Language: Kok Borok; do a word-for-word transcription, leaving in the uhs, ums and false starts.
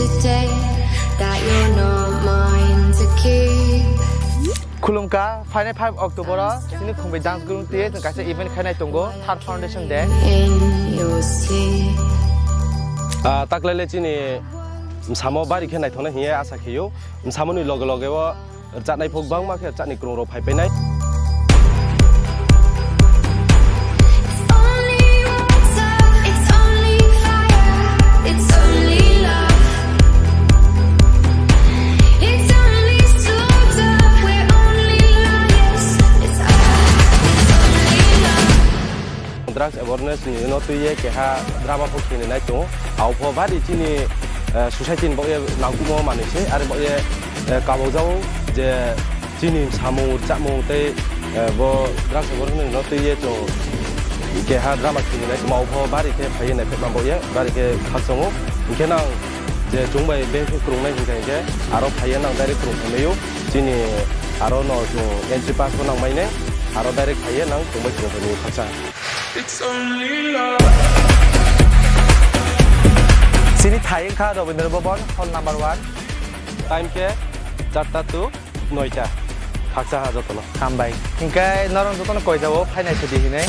Today that you're not mine to keep. Khulumkha, phainai five October o chini Khumbai Dance Group twi chwng kaisa event khainai tongo, Third Foundation Day. In your sleep. Ah, taklaile chini msamo bari khe naithoknai hiye asa khiyo. Msamoni loge loge o rwchapnai phok bangma khe rwchapni kwrwng rok phai painai. It's only water, it's only fire, it's only love. It's only slaughter, we're only liars. It's us, it's only love. Drugs awareness ni no twi ye keha drama pho khini nai tongo. Abo pho bari chini, eh, society ni bagwi nangkukma manwi se, are bagwi, eh, kabok jago je chini samung, rwchapmung tei, eh, bo drugs awareness no twi ye chwng keha drama khini nai tongo. Abo pho bari khe phai ye naithokma bagwi bari khe khakchangmo. Hinkhe nang je chwng bai beng khe kwrwngnai hinkha hinkhe aro phai ye nang direct kwrwng phaimai o. Chini aro no chwng entry pass bo nang mai nai, aro direct phai ye nang chwng bai kwrwng phaimai o khakchang. Chini thai wngkha Rabindra Bhavan, hall number one. Time khe charta to noita. Khakchang ha jotono. Hambai. Hinkhe norok jotono koi jabo phainai sidi hinwi.